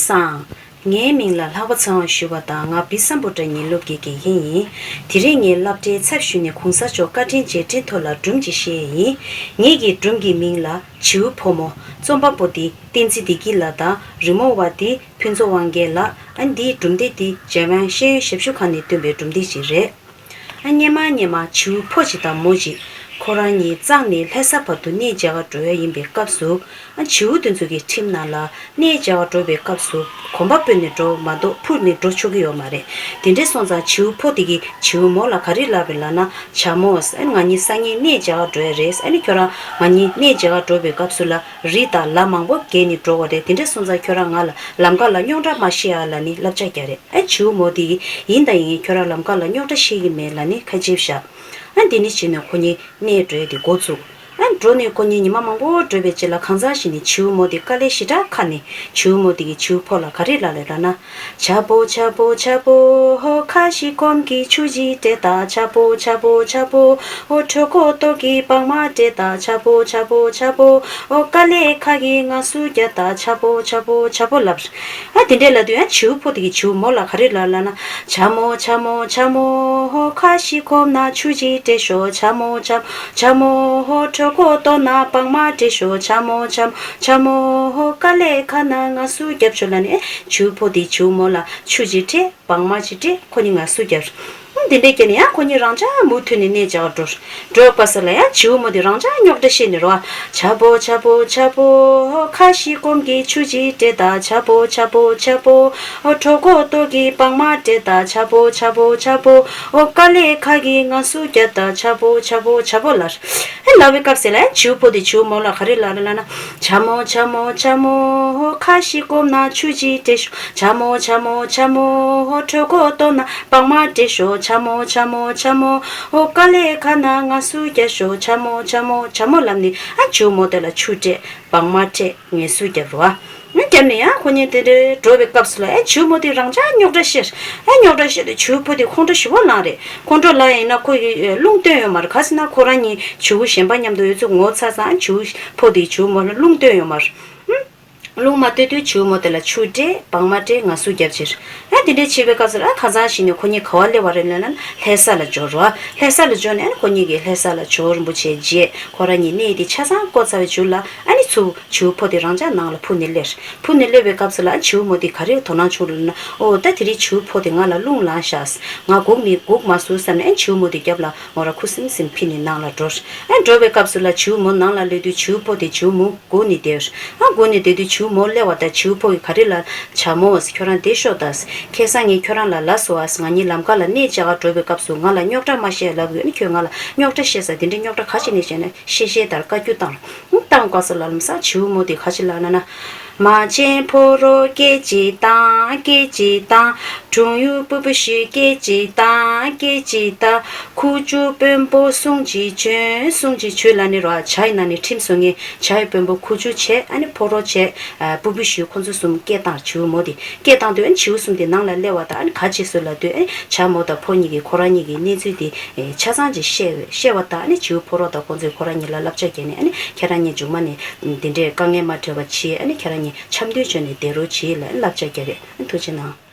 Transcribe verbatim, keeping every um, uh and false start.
སང་། ངའི་མིང་ལ་ལྷག་པ་ཚེ་དབང་ཞུ་བ་དང་། ང་བི་སམ་བྷོ་ཊ་ཉིན་སློབ་ཀྱི་དགེ་རྒན་ཡིན། དེ་རིང་ངས་སློབ་གྲྭའི་ཚབ་ཞུས་ནས་གུང་སེང་མཆོག་བཀའ་དྲིན་རྗེས་དྲན་ཐོག་ལ་སྒྲུང་ཅིག་བཤད་ཡ་ཡིན། ངེད་ཀྱི་སྒྲུང་གི་མིང་ལ་བྱིའུ་ཕོ་མོ། རྩོམ་པ་པོ་དེ་བསྟན་འཛིན་བདེ་སྐྱིད་ལགས་དང་། རི་མོ་བ་དེ་ཕུན་ཚོགས་དབང་རྒྱལ་ལགས། ཨ་ནི་འདིའི་སྒྲུང་དེབ་དེ་འཇམ་དབྱངས་ཤེས་ཡོན་ཞབས་ཞུ་ཁང་ནས་བཏོན་པའི་སྒྲུང་དེབ་ཅིག་རེད། ཨ་སྔོན་མ་སྔོན་མ་བྱིའུ་ཕོ་གཅིག་དང་མོ་གཅིག་ཁོ་རང་གཉིས་གཙང་ནས་ལྷ་ས་བར་དུ་གནས་མཇལ་ག་འགྲོ་ཡ་ཡིན་པའི་སྐབས་སུ། ཨ་བྱིའུ་དེ་ཚོ་གི་ཁྲིམས་ནང་ལ་གནས་མཇལ་ག་འགྲོ་བའི་སྐབས་སུ་གོམ་པ་སྤོས་ནས་འགྲོ་མ་གཏོགས་འཕུར་ནས་འགྲོ་ཆོག་གི་ཡོད་མ་རེད། དེ་འདྲ་སོང་ཙང་བྱིའུ་ཕོ་དེ་གིས་བྱིའུ་མོ་ལ་ག་རེ་ལབ་པ་རེད་ལབ་ན། བྱ་མོ། ཨ་ནི་ང་གཉིས་སང་ཉིན་གནས་མཇལ་ག་འགྲོ་ཡ་རེད། ཨ་ནི་ཁྱོད་རང་ང་གཉིས་གནས་མཇལ་ག་འགྲོ་བའི་སྐབས་སུ་ལ་རི་དང་ལ་མང་པོ་བརྒལ་ནས་འགྲོ་བ་རེད། དེ་འདྲ་སོང་ཙང་ཁྱོད་རང་ང་ལ་ལམ་ཁ་ལ་རྙོག་དྲ་མ་བཤད་ཨ་ལབ་ནས་བསླབ་བྱ་རྒྱག་རེད། ཨ་བྱིའུ་མོ་དེ་གིས་ཡིན་དང་ཡིན། ཁྱོད་རང་ལམ་ཁ་ལ་རྙོག་དྲ་བཤད་ཀྱི་མེད་ལབ་ནས་ཁ་འཇིབ་བཞག་ཨ་དེ་ནས་བྱས་ནས་ཁོ་གཉིས་གནས་འགྲོ་ཡ་དེ་འགོ་བཙུགས། ཨ་འགྲོ་ནས་ཁོ་གཉིས་ཉི་མ་མང་པོ་འགྲོ་བའི་རྗེས་ལ་གང་ཟག་ཞིག་ནས་བྱིའུ་མོ་དེ་དཀའ་ལས་ཞེ་དྲག་ཁག་ནས་བྱིའུ་མོ་དེ་གིས་བྱིའུ་ཕོ་ལ་ག་རེ་ལབ་རེད་ལབ་ན། བྱ་ཕོ་བྱ་ཕོ་བྱ་ཕོ། ཧོ་ཁ་ཤི་སྐོམ་གྱིས་ཆུ་ཅིག་སྤྲད་ད། བྱ་ཕོ་བྱ་ཕོ་བྱ་ཕོ། ཧོ་གྲོད་ཁོག་ལྟོགས་ཀྱིས་སྦྲང་མ་སྤྲད་ད། བྱ་ཕོ་བྱ་ཕོ་བྱ་ཕོ། ཧོ་དཀའ་ལས་ཁག་གིས་ང་སུ་རྒྱབ་ད། བྱ་ཕོ་བྱ་ཕོ་བྱ་ཕོ་ལབ། ཨ་དེ་འདྲས་ལབ་དུས་ཨ་བྱིའུ་ཕོ་དེ་གིས་བྱིའུ་མོ་ལ་ག་རེ་ལབ་ལབ་ན། བྱ་མོ་བྱ་མོ་བྱ་མོ། ཧོ་ཁ་ཤི་སྐོམ་ན་ཆུ་ཅིག་སྤྲད་ཤོག་བྱ་མོ་བྱ་བྱ་མོ། ཧོ་གྲོད་ཁོག་ལྟོགས་ན་སྦྲང་མ་སྤྲད་ཤོག་བྱ་མོ་བྱ་བྱ་མོ། ཧོ་དཀའ་ལས་ཁག་ན་ང་སུ་རྒྱབ་ཤོག་ལབ་ནས་བྱིའུ་ཕོ་དེས་བྱིའུ་མོ་ལ་ཆུ་ཅིག་སྤྲད། སྦྲང་མ་ཅིག་སྤྲད། ཁོ་གཉིས་ང་སུ་རྒྱབ། ཨ་དེ་འདྲས་བྱས་ནས་ཡང་ཁོ་གཉིས་རང་ཅག་མུ་མཐུད་ནས་གནས་མཇལ་ག་འགྲོ། འགྲོ་སྐབས་སུ་ལ་ཡང་བྱིའུ་མོ་དེ་རང་ཅག་རྙོག་དྲ་བཤད་ནས་རོ། བྱ་ཕོ་བྱ་ཕོ་བྱ་ཕོ། ཧོ་ཁ་ཤི་སྐོམ་གྱིས་ཆུ་ཅིག་སྤྲད་ད། བྱ་ཕོ་བྱ་ཕོ་བྱ་ཕོ། ཧོ་གྲོད་ཁོག་ལྟོགས་ཀྱིས་སྦྲང་མ་སྤྲད་ད། བྱ་ཕོ་བྱ་ཕོ་བྱ་ཕོ། ཧོ་དཀའ་ལས་ཁག་གིས་ང་སུ་རྒྱབ་ད། བྱ་ཕོ་བྱ་ཕོ་བྱ་ཕོ་ལབ། ཨེ་ལབ་པའི་སྐབས་སུ་ལ་བྱིའུ་ཕོ་དེས་བྱིའུ་མོ་ལ་ག་རེ་ལབ་རེད་ལབ་ན། བྱ་མོ་བྱ་མོ་བྱ་མོ། ཧོ་ཁ་ཤི་སྐོམ་ན་ཆུ་ཅིག་སྤྲད་ཤོག་བྱ་མོ་བྱ་མོ་བྱ་མོ། ཧོ་གྲོད་ཁོག་ལྟོགས་ན་སྦྲང་མ་སྤྲད་ཤོག་བྱ་མོ་བྱ་མོ་བྱ་མོ། ཧོ་དཀའ་ལས་ཁག་ན་ང་སུ་རྒྱབ་ཤོག་བྱ་མོ་བྱ་མོ་བྱ་མོ་ལབ་ནས་ཨ་བྱིའུ་མོ་དེ་ལ་ཆུ་སྤྲད། སྦྲང་མ་སྤྲད། ངལ་གསོ་རྒྱབ་རོ། ཨ་རྒྱབ་ནས་ཡང་ཁོ་གཉིས་དེ་འདྲའི་འགྲོ་བའི་སྐབས་སུ་ལ་ཨ་བྱིའུ་མོ་དེ་རང་ཅག་རྙོག་དྲ་བཤད། ཨ་རྙོག་དྲ་བཤད་དུས་བྱིའུ་ཕོ་དེ་ཁོང་ཁྲོ་ཞེ་པོ་ལངས་རེད། ཁོང་ཁྲོ་ལངས་ཡིན་ན་ཁོ་ཡི་རླུང་བཏོན་ཡོད་མ་རེད། ག་ཟེར་ན་ཁོ་རང་གཉིས་བྱིའུ་གཞན་པ་མཉམ་དུ་ཡོད་ཚུལ་ངོ་ཚ་ཙང་བྱིའུ་ཕོ་དེས་བྱིའུ་མོ་ལ་རླུང་བཏོན་ཡོད་མ་རེད། ཨུམ། རླུང་མ་བཏོན་དུས་བྱིའུ་མོ་དེ་ལ་ཆུ་སྤྲད། སྦྲང་མ་སྤྲད། ངལ་གསོ་རྒྱབ་ཕྱིར། ཨ་དེ་འདྲའི་བྱེད་པའི་སྐབས་སུ་ལ་ཨ་ཁ་སང་ཞིག་ནས་ཁོ་གཉིས་ག་བ་སླེབས་པ་རེད་ལབ་ན་ལྷ་ས་ལ་འབྱོར་རོ། ལྷ་ས་ལ་འབྱོར་ནས་ཨ་ནི་ཁོ་གཉིས་ཀྱིས་ལྷ་ས་ལ་ཇོ་བོ་རིན་པོ་ཆེ་མཇལ། ཁོ་རང་གཉིས་གནས་དེ་ཆ་ཚང་བསྐོར་ཚར་བའི་མཇུག་ལ་ཨ་ནི་ཚུར་བྱིའུ་ཕོ་དེ་རང་ཅག་ནང་ལ་འཕུར་ནས་སླེབས། འཕུར་ནས་སླེབས་པའི་སྐབས་སུ་ལ་ཨ་བྱིའུ་མོ་དེ་ག་རེ་དོ་སྣང་བྱུང་ལབ་ན། ཨོ་ད་དེ་རིང་བྱིའུ་ཕོ་དེ་ང་ལ་རླུང་ལངས་ཤག་ང་སྒུག་ནས་སྒུག་མ་སོང་བསམ་ནས་ཨ་བྱིའུ་མོ་དེ་རྒྱབ་ལ་མོ་རང་ཁུ་སིམ་སིམ་ཕྱིན་ནས་ནང་ལ་འགྲོ། ཨ་འགྲོ་བའི་སྐབས་སུ་ལ་བྱིའུ་མོ་ནང་ལ་སླེབས་དུས་བྱིའུ་ཕོ་དེ་བྱིའུ་མོ་སྒུག་ནས་བསྡད། ཨ་སྒུག་ནས་བསྡད་དུས་བྱིའུ་མོ་སླེབས་པ་དང་བྱིའུ་ཕོ་གིས་ག་རེ་ལབ། བྱ་མོ། ཁྱོད་རང་བསྡད་ཤོག་ད། ཁ་སང་ངས་ཁྱོད་རང་ལ་ལབ་སོང་ཨ། ང་གཉིས་ལམ་ཁ་ལ་གནས་མཇལ་ག་འགྲོ་བའི་སྐབས་སུ་ང་ལ་རྙོག་དྲ་མ་བཤད་ལབ་ཡོད། ཨ་ནི་ཁྱོད་ང་ལ་རྙོག་དྲ་བཤད་ས་དེ་འདྲའི་རྙོག་དྲ་ག་ཅི་ནས་བཤད་ན་བཤད་བཤད་ལྟར་བཀའ་བཀྱོན་བཏང་། ཨ་བཏང་སྐབས་སུ་ལ་ལམ་སང་བྱིའུ་མོ་དེ་ག་ཅི་ལབ་ན་ན། མ་བྱན་ཕོ་རོག་སྐད་ཅིག་བཏང་། སྐད་ཅིག་བཏང་། དྲུང་ཡུག་སྤུ་སྤུ་ཞིག་སྐད་ཅིག་བཏང་། སྐད་ཅིག་བཏང་། ཁུ་བྱུག་དཔོན་པོ་གསུང་ཅིག་བྱོན། གསུང་ཅིག་བྱོན་ལབ་ནས་རོ། བྱ་ཡི་ནང་ནས་ཁྲིམས་བཟོ་མཁན་བྱ་ཡི་དཔོན་པོ་ཁུ་བྱུག་བྱས། ཨ་ནི་ཕོ་རོག་བྱས། ཨ་སྤུ་སྤུ་ཞིག་ཁོ་ཚོ་གསུམ་སྐད་བཏང་། བྱིའུ་མོ་དེ་སྐད་བཏང་དུས་ཨ་ནི་བྱིའུ་གསུམ་དེ་ནང་ལ་སླེབས་པ་དང་ཨ་ནི་ག་བྱེད་སྲོལ་ལབ་དུས་ཨ་ནི་བྱ་མོ་དང་ཕོ་གཉིས་ཀྱིས་ཁོ་རང་གཉིས་ཀྱི་གནས་ཚུལ་དེ་ཆ་ཚང་ཅིག་བཤད་བཤད་པ་དང་ཨ་ནི་བྱིའུ་ཕོ་རོག་དང་ཁོ་ཚོས་ཁོ་རང་གཉིས་ལ་བསླབ་བྱ་བརྒྱབ་ནས་ཨ་ནི་ཁྱེད་རང་གཉིས་མཇུག་མ་ནས་འདི་འདྲའི་དཀའ་ངལ་མ་འཕྲད་པ་བྱེད། ཨ་ནི་ཁྱེད་རང་གཉིས་འཆམ་མཐུན་བྱས་ནས་བསྡད་རོགས་བྱེད་ལབ་ཨ་ནི་བསླབ་བྱ་བརྒྱབ་པས། ཨ་ནི་ཐུགས་རྗེ་གནང་།